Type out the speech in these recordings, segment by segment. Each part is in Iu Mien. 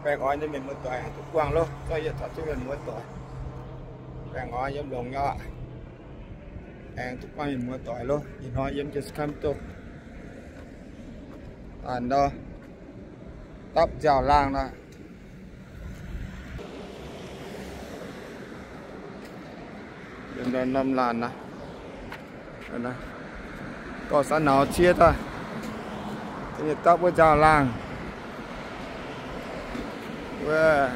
Baengh orn nyei mienh muoz-doic, duqv buangh loh, zorqv yietc taux duqv mienh muoz-doic. Baengh orn yiem longx nyei oc. Aengx duqv buangh mienh muoz-doic loh, ih hnoi yiem jiex kamv doqc. Daaih ndau dapv nziaaux-laangh nor. Yiem ndau norm laanh naaiv, dorh saax nauz cie daaih, dapv wuov nziaaux-laangh. Wuov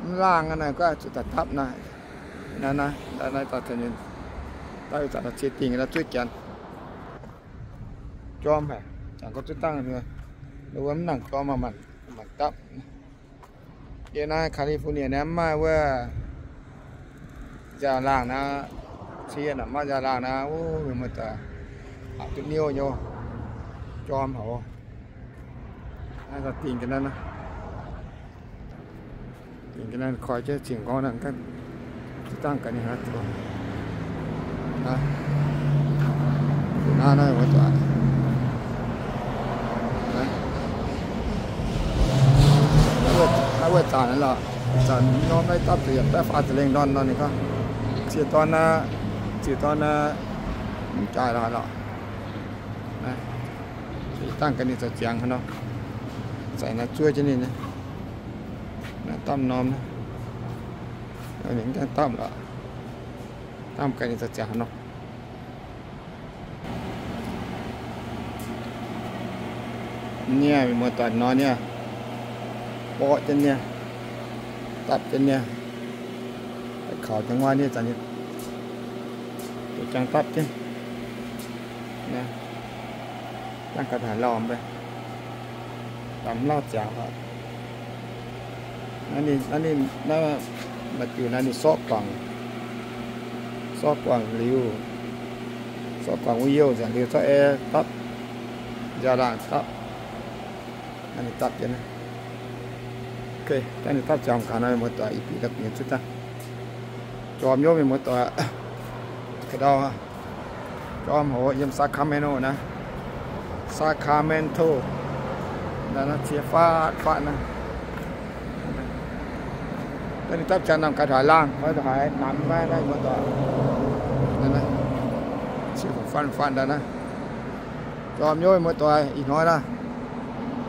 mv laangh naaiv guaaiv zuqc daaih dapv naaiv. Naaiv, naaiv, naaiv, dapv wuov zanc cie dingh naaiv zuov janx. Jorm haic, jangx gorngv zuov dangh, wuov mv nangc jorm maah, maanc dapv. Yie naaiv California naaiv mv maaih wuov nziaaux-laangh naaiv, cie naaic mv maaih nziaaux-laangh naaiv, wuov mienh muoz-doic, aqc duqv niouv nyei, jorm haic. Naaiv dingh ga'naaiv naaiv, dingh ga'naaiv koi jienv zingh nqorngv naaiv, zuov dangh ga'naaiv ninh haaix zoux. Naaiv, naaiv wuov zanc, naaiv wuov zanc naaiv lorqc, zanc norm naaiv dapv zuqc yietc baeqv faah ziepc lengh ndorn nor ninh gorngv, ziec dorn naaiv, ziec dorn naaiv mv jaaix lorqc. Dangh ga'naaiv ninh zoux ziangx hnangv nor, za'gengh naaiv zuov jienv ninh, naaiv dapv norm naaiv, ninh mv gaengh dapv lorqc. Dangh ga'naaiv ninh zoux ziangx hnangv nor. Niaa, mienh muoz-doic nor niaa, borqv jienv niaa, dapv jienv niaa, kaux jienv wuov niaa, zanc ninh jangx dapv jienv. Dangh ga'naaiv haaix lauh mv bei, dangh mv lauh ziangx lorqc. Naaiv ninh, naaiv ninh, naaiv maaih diuc naaiv ninh sortv guangc, sortv guangc liuz, sortv guangc wuov youh nzengc liuz zorqv aer dapv, nziaaux-laangh dapv. Naaiv ninh dapv jienv naaiv. Ok, dangh ninh dapv ziangx gaax nor, muoz-doic, ih bieqc daaih bieqc zuqc daaih. Jorm nyei mienh muoz-doic, ka'ndau jorm hoc yiem Sacramento naaiv. Sacramento naaiv, naaiv cie faatv faatv naaiv. Dangh ninh dapv ziangx namh gaax haaix laangh, haaix namx maiv naaiv muoz-doic. Naaiv, naaiv cie faatv faatv daaih naaiv. Jorm nyei muoz-doic, ih hnoi naaiv.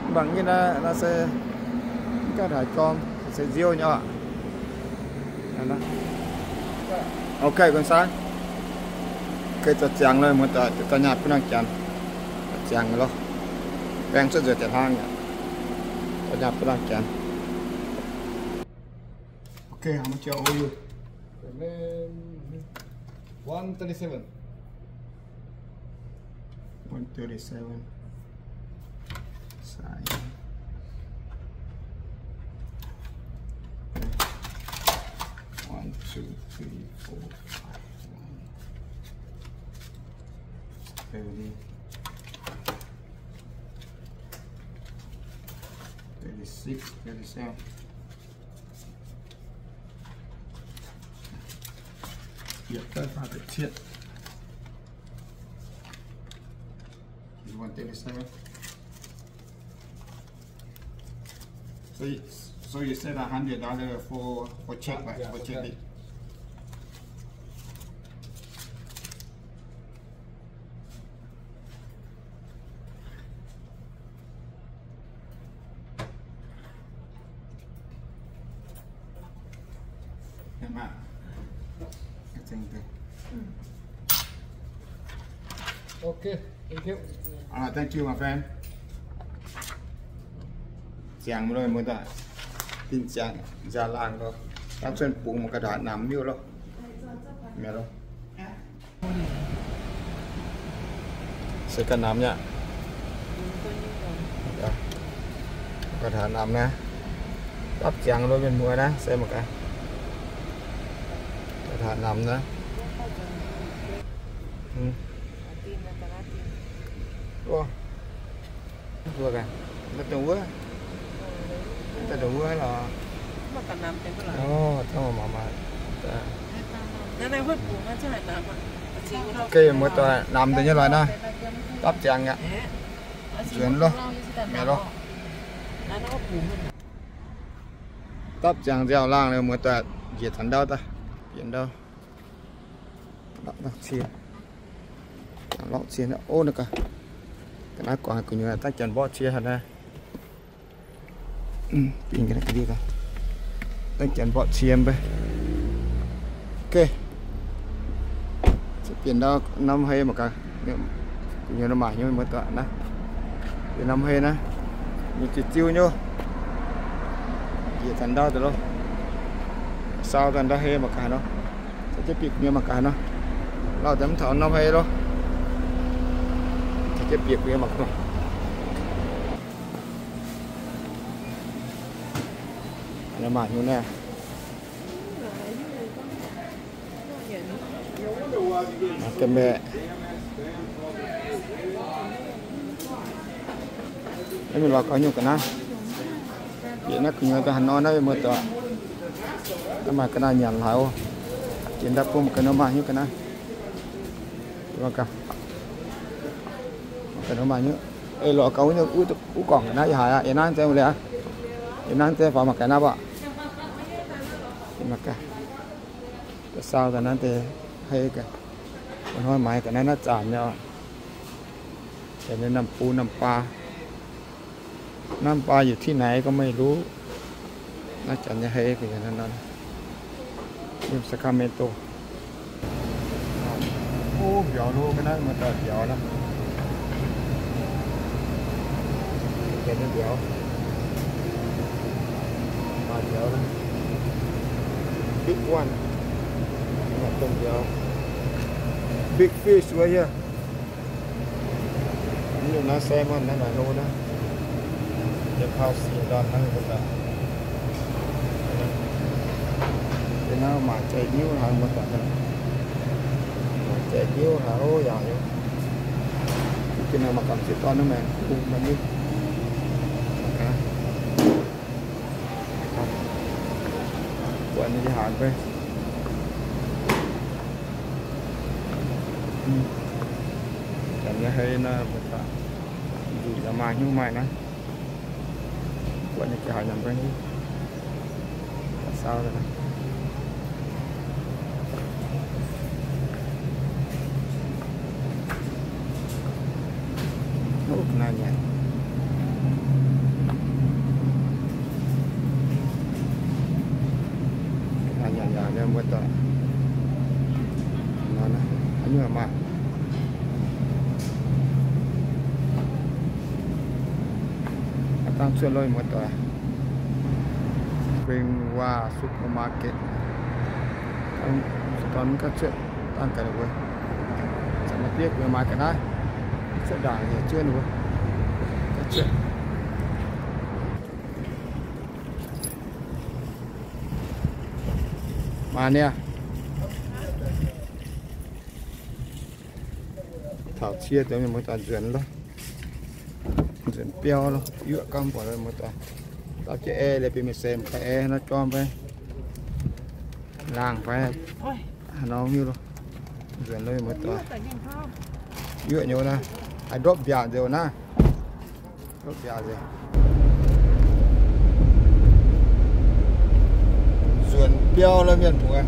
Mv baac nyei naaiv, naaiv se mv gauh haaix jorm, se nziouv nyei oc. Ok, gunv saaiv. Kei zoux ziangx loh muoz-doic, da'nyaah bun nangh janx. Zoux ziangx loh. Baeng cuotv nzueic ziepc hlang aqv. Da'nyaah bun nangh janx. Okay, how much you owe you? One thirty-seven. One thirty-seven. Sign. Okay. One, two, three, four, five. One. Thirty. Thirty-six, thirty-seven. Yep, that's not the tip. Is one thirty-seven. So you, so you said a hundred dollar for, for check, right? Yeah, for check it. Okay, thank you. All right, thank you, my friend. Ziangx mv loh, muoz-doic. Dinh ziangx nziaaux-laangh loh. Dangv cuotv bungx mangc gaax, haaix namx miuc loh. Mi'aqv loh. Se ganh namx nyei aqv. Ganh haaix namx naaiv. Dapv ziangx loh mienh muoz naaiv, se mangc gaax. Ganh haaix namx naaiv. Mbuo gaax, mbuo dongh wuov, dongh wuov lorqc. Orv, dongh mangc maah. Geh muoz-doic namx deix nyei lorqc naaiv. Dapv ziangx aqv. Nzuonx loh. Mi'aqv loh. Dapv ziangx nziaaux-laangh muoz-doic, njiec taux ndau daaih, bieqc ndau. Lorqc cie, ov, naaiv gaax, ga'naaiv guangc gu'nyuoz dangv janx mborqv cie haic naaiv. Dangv janx mborqv cie mv bei. Bieqc ndau norm hei mangc gaax, gu'nyuoz maaih nyei muoz-doic naaiv. Bieqc norm hei naaiv, nyei ziux-ziux nyei. Njiec taux ndau daaih loh. Sau daaih ndau hei mangc gaax nor. Caux jienv bieqc gu'nyuoz mangc gaax nor. Lauh daaih mv taux norm hei loh. Caux jienv bieqc gu'nyuoz mangc gaax. Maaih nyungc naaiv. Mangc gaax mbaeqc. Naaiv mingh lorz gaux nyungc ga'naaiv. Bieqc naaiv gu'nyuoz daaih haaix nor naaiv muoz-doic. Naaiv maaih ga'naaiv nyanc haic oc. Bieqc ndau bung mangc gaax nor maaih nyungc ga'naaiv. Mangc gaax nor maaih nyungc. Ei lorz gaux wuov, wuov guangc ga'naaiv yaac haic aqv. Yie naaiv zeiz wuov liuz aqv. Yie naaiv zeiz faaux mangc gaax naaiv baac. Mangc gaax. Sau ga'naaiv deix hei gaax. Hnoi maaiz ga'naaiv naaiv zaanc nyei oc. Naamh bung naamh baa. น้ำปลาอยู่ที่ไหนก็ไม่รู้ Naaiv janx nyei hei gu'nyuoz nor, yiem Sacramento. Ov, mbiauz lo ga'naaiv, muoz-doic, mbiauz naaiv. Janx nyei mbiauz. Maaih mbiauz naaiv. Big one. Maaih dongh mbiauz. Big fish right here. Mv nyungc naaiv salmon naaiv, naaiv lo naaiv. Yiem Pao Sieqv ndorm naaiv mbuo daaih. Yiem naaiv maaih jai-ndiuv haic mbuo daaih. Maaih jai-ndiuv haic, ov, yaac yiem. Mbuo gengh maaih gamh nziex dorn naaiv maengx kuh maengx nyuv. Buatc ninh haanz fai. Janx nyei hei naaiv mbuo daaih. Nzuqc yaac maaih, hnyouv maaih naaiv. Buatc ninh haanz fai. Sau naaiv. Ov, ga'naaiv nyanc. Ga'naaiv nyanc yaac muoz-doic. Nor naaiv, haaix nyungc maaih. Dangh cuotv lorqc muoz-doic. Spring War Supermarket. Dorn mv gaax cuotv dangh gaax wuov. Zanc naaiv bieqc mbuo maaih ga'naaiv. Cuotv ndaangc yaac cuotv wuov. Gaax cuotv. Maaih niaa. Taux cie deix mienh muoz-doic nzuonx loh. Nzuonx biauv loh, yuoqv gamh buatc muoz-doic. Dapv jienv ae liuz bun mienh se mv kaaix ae naaiv jorm fai laangh fai haaix nor hiuv loh. Nzuonx loh mienh muoz-doic. Yuoqv nyei naaiv, haih ndopv mbiaauc nzengc naaiv. Ndopv mbiaauc nzengc. Nzuonx biauv loh mienh muoz.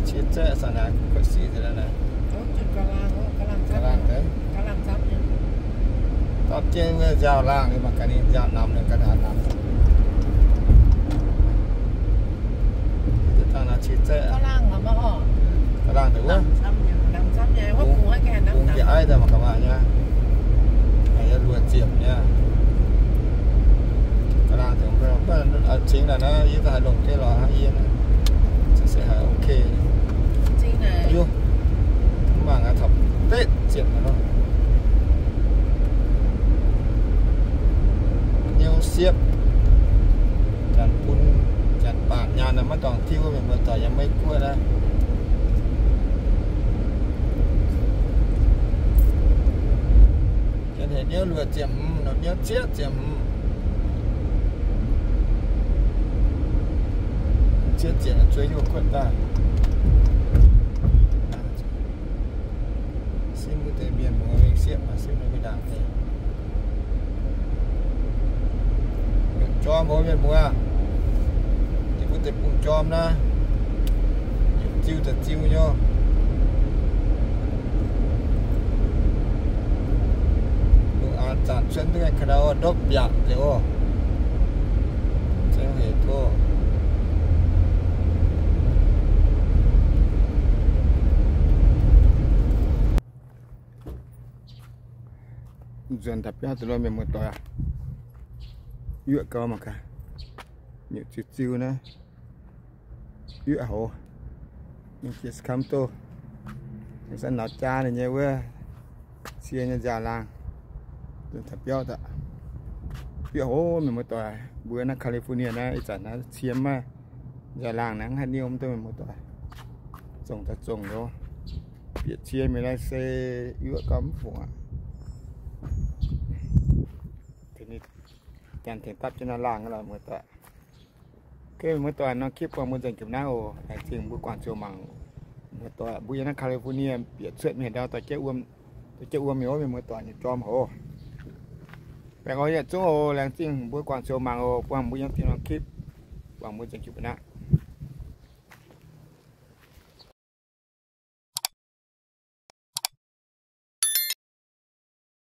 Qiex zaeqv sanx naaic kuotv sic nzengc naaiv. Ga'laangh deix. Dapv jienv nziaaux-laangh liuz mangc gaax ninh nziaaux namx liuz ga'naaiv namx. Dangh naaiv qiex zaeqv. Ga'laangh deix wuov. Bungx njiec aiv daaih mangc gaax maaih nyei. Maaih luoqc ziepc nyei. Ga'laangh deix wuov, cingx naaic naaiv yie daaih haih longc jienv lorqc hnangv yie. Se se haiz ok. Mv mangc aqv, taux betv ziepc naaic loh. Niou siepv. Janx bun, janx baatc nyaanh naaic maiv dorngc diuv, mienh muoz-doic yiem Meiv Guoqv naaiv. Janx heuc niouv luoqc ziepc hmz, niouv zieqv ziepc hmz. Zieqv ziepc zueiz nyei kuotv daaih. Simv mbuo deix mienh muoz mingh siepv, simv mbuo mingh ndaangc deix. jorm oc mienh muoz. Yie mbuo deic-bung jorm naaiv, ziu daaih ziu nyei. Lungh aanx zanc cuotv duqv ga'ndau ndopv mbiaatc nzengc oc. Zengv hec tov. Nzuonx taux biauv deix lo mienh muoz-doic, yuoqv gau mangc gaax, nyutc ziu ziu naaiv, yuoqv hoz. Ninh jiex kamv doh, ninh sanv naux jaa ninh nyei wuov cie nyei nziaaux-laangh. Nzuonx taux biauv daaih, yuoqv hoz mienh muoz-doic. Mbuo naaiv California naaiv ih zanc naaiv cie maiv, nziaaux-laangh naaiv mv haih niouh mv duqv mienh muoz-doic. Zongc daaih zongc loz, bieqc cie mingh naaiv se yuoqv gau mv fungc aqv. Janx tengx dapv jienv naaiv laangh lorqc muoz-doic. Ok, muoz-doic, norm clip buangh mbuo nzengc jupc naaiv oc. Laengz zingh mbuo guangc ziouc mangc. Muoz-doic, mbuo yiem naaiv California bieqc cuotv mingh ndau dorh jeiv wuom, dorh jeiv wuom mingh oc mienh muoz-doic, nyei jorm hoc. Baengh orn yietc zungv oc. Laengz zingh mbuo guangc ziouc mangc oc. Buangh mbuo yiem diuh norm clip, buangh mbuo nzengc jupc naaiv.